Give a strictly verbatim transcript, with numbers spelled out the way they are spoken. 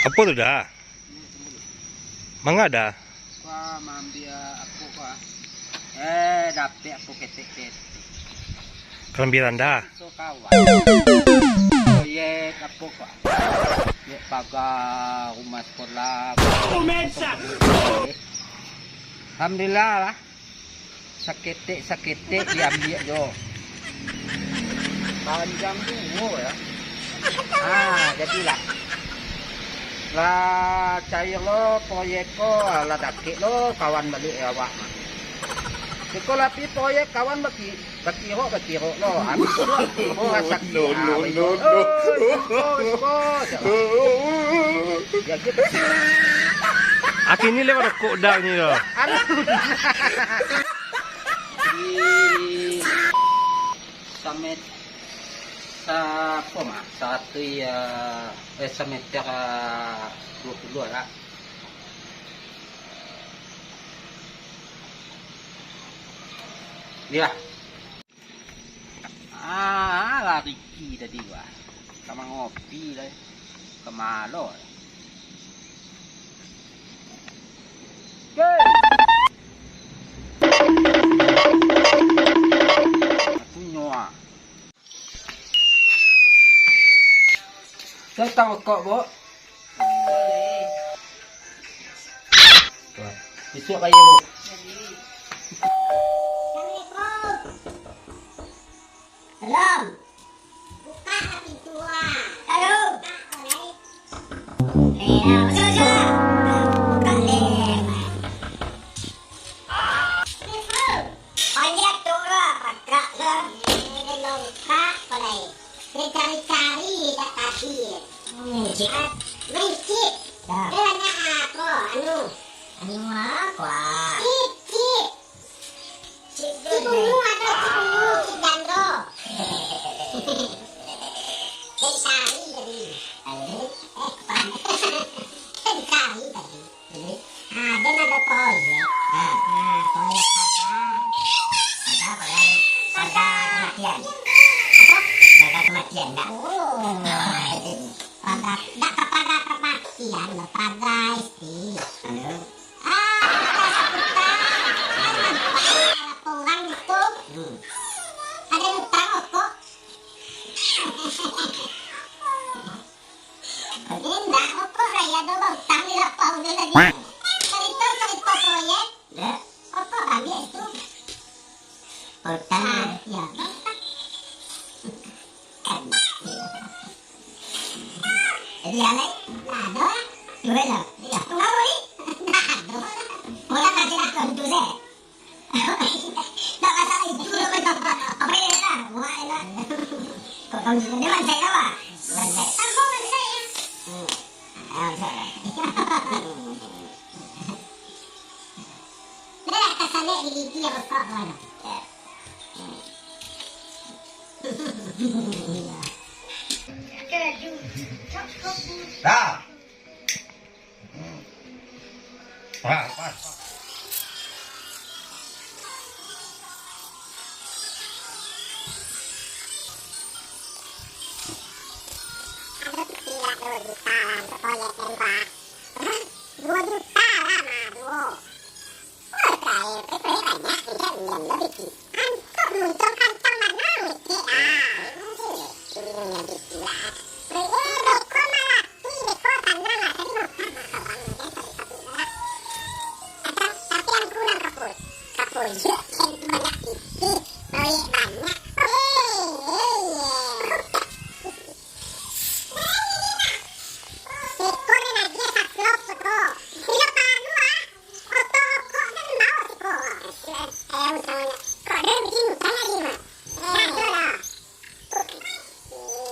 Apo tu, Da? Manga, Da? Wah, maambiak apo ko, ah? Eh, dapek apo ketek-ketek. Kalambiran, Da. So kawan. Proyek apo ko, ah? Proyek paga rumah sekolah. Alhamdulillah lah. Saketek-saketek diambiak jo. Panjang duo ya. Ah, jadilah. Lah cair lo proyek ko, lah dakek lo kawan baliak awak mah. Siko lah pi proyek kawan baki-, bakirok-bakirok lo. Habis tu, oh, rasa no, no, no, no. Oh, siko, siko, siko. Ya, gitu. Aki ni lewat rokok dah ni lo. Aduh. Di samet-, sa-, apo mah? Saratuih, eh, eh, sameter, eh, duo puluah lah. Iya. Ah, lah Riki tadi, wah. Ka mangopi lai. Ka malo lai. Hei! Punyo ah. Tantang rokok, Bok. Isuak kaya, Bok. Assalamualaikum. Rom. Bukak pintu ah. Halo. Bukak, Rom. Eh, ah, usaha, usaha. Bukak, Rom. Assalamualaikum. Banyak tu lah, parak lah. Eh, longkak, Rom. Dicari-cari, tak tadi. Mencit. Ah, mencit. Dah. Dia banyak apa, anu? Anu apa? Cip, cip. Cibungu atau cibungu, cigando. Cari tadi. Cari tadi. Ah, dia nak ada proyek. Ah, ah, proyek apa? Ada apa lagi? Pada kematian. Apa? Pada kematian, enggak? Oh. Pada, enggak kepada kematian, pada istri. Halo. Ah, ada utang. Ada utang rokok. Indak, rokok raya do bautang di lapau tu tadi. Cerita-cerita proyek. Ya. Rokok ambiak itu. Utang. Ah, ya. Jadi, alai? Ndak ado lah. Duit lah. Iya. Tunggu, Wi. Ndak ado lah. Mula kasih nak kontus, eh. Ndak masalah itu, apa, apa ya lah, buat ya lah. Kok kau juga, dia mancai kau, ah? Mancai. Aku mancai, ya. Hmm. Ah, mancai. Dah, kasih lihat di gigi rokok, kawan. Ya. Hmm. Dah. Hmm. Pas, pas. Ada pikiran dua juta lah untuk proyek dari Pak. Dua juta lah, mah, dua.